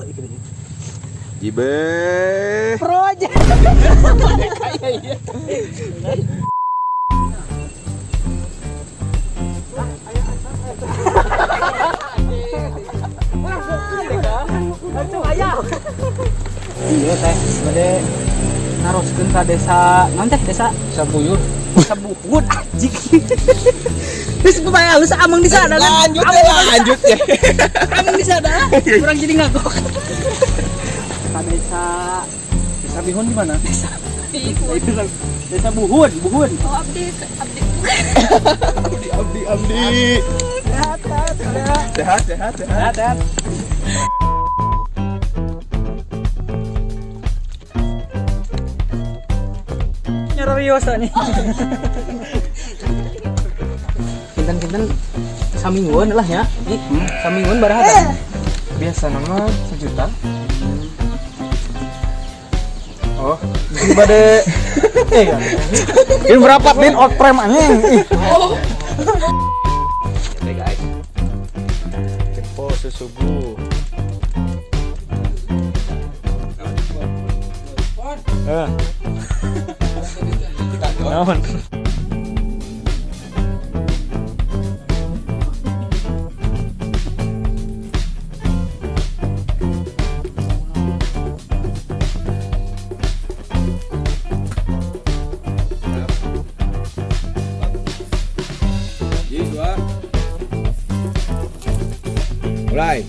Gitu. Jibe. Pro aja. Kayak iya. Iya teh, bade naroskeun ka desa, naon teh desa? Sabuyur. Sabuhun anjing. Geus kumaha halus amang di sana kan? Lanjut ya, lanjut ya. Amang di sana. Kurang jadi ngagok. Ka desa Desa Bihun di mana? Desa Desa Buhun, Buhun. Oh, abdi abdi. Abdi, abdi, abdi. Sehat, sehat, Sehat, sehat, sehat. sehat, sehat. Nyeriosa nih. Kinten-kinten samingguan lah ya. Ih, samingguan baraha tah? Biasa nama sejuta. Oh, di bade eh Ini berapa din out frame anjing? Ih. Oke guys. Tempo susugu. Eh. Naon? Ji, dua. Mulai.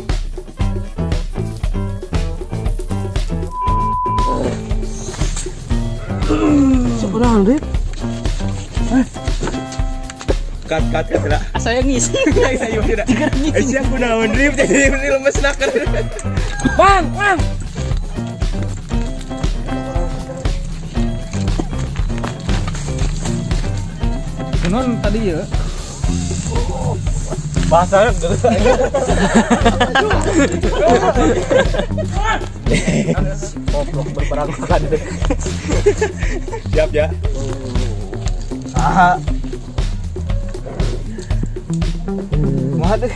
Sebenarnya Rip. Cut, cut, cut, tidak. Saya ngisi. Saya tidak. Eh, siap kunaon rip jadi ini lemes naker. Bang, bang. Kunon tadi ya. Bahasanya Goblok berperang-perang. Siap ya. Aha. Kumaha teh?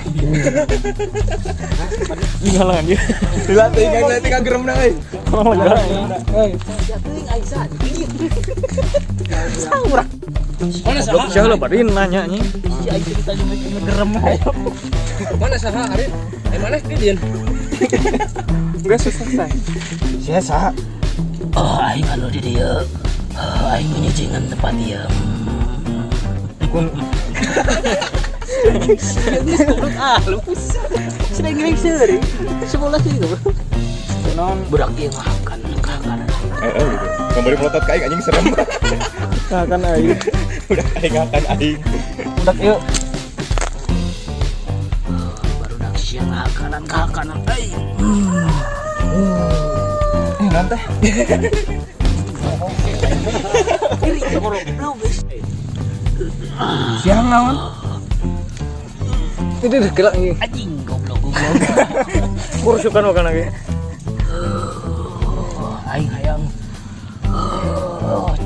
Tinggal dia. Dilatih kan, latih kan gerem dah euy. Tolong lega. Mana saha? Siapa lo barin nanya anjing. Si aing cerita ngegerem ayo. Mana saha Arin? Eh mana di dieu? Enggak selesai. Sia saha? Oh, aing anu di dieu. Oh, aing menyucikan tempat dieu. Kun Ah, lu pusat. Sedang ngiring seuring. Sebelah sih itu. kunon Budak ieu ngahakan kahakan. Eh, eh gitu. Kembali melotot ka aing anjing serem. Nah, kan aing. Udah aing akan aing. Budak ieu. Barudak siang ngahakanan kahakanan aing. Eh non teh. Siang naon? Ini udah gelak nih. Anjing goblok goblok. Kursukan makan lagi. Aing hayang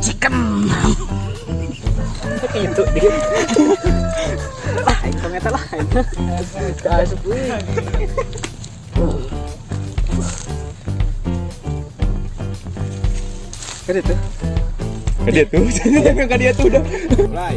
chicken. Itu dia. Lah, aing tong eta lah. Asup euy. Kan itu. Ka dia tuh, jangan ka dia tuh udah. Mulai.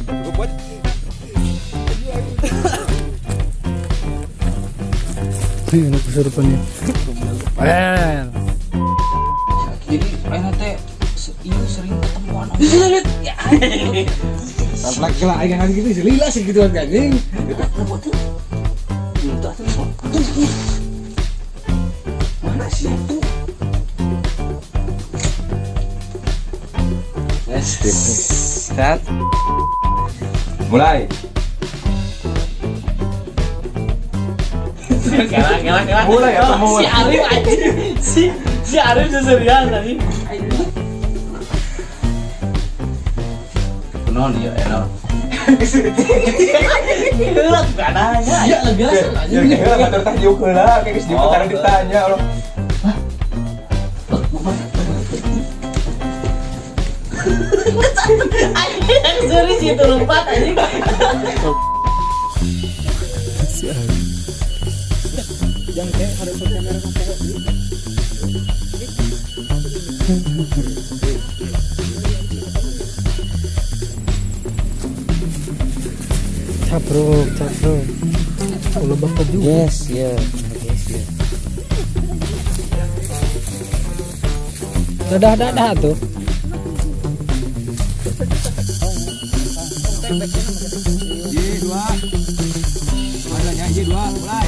Cukup buat. Ini kesurupannya. Jadi aing teh ieu sering ketemuan. Ya. Lagi lah aing kan gitu lila sih gitu anjing. Mana sih itu? Sehat. Mulai. Gelak, gelak, gelak. Mulai atau mau? Si Arif anjing. Si si Arif seserian tadi. Non ya enak. Heula bukan nanya. Ya lah biasa lah. Ya heula batur tah diuk heula, kayak geus diuk karena ditanya Allah. Anjing yang suri situ lompat anjing. Si Ari. Yang kayak ada kamera Capruk, capruk. Oh, bapak juga. Yes, ya. Yes, ya. Dadah, dadah tuh. Ji dua. Mana ji dua, mulai.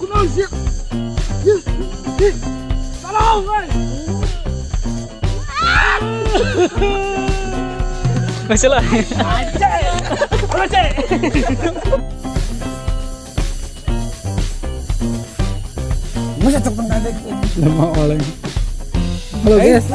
Kunaon sih? Ya. Tolong, euy. Masalah. Masa cok tengah dek. Lemah oleng. Halo guys.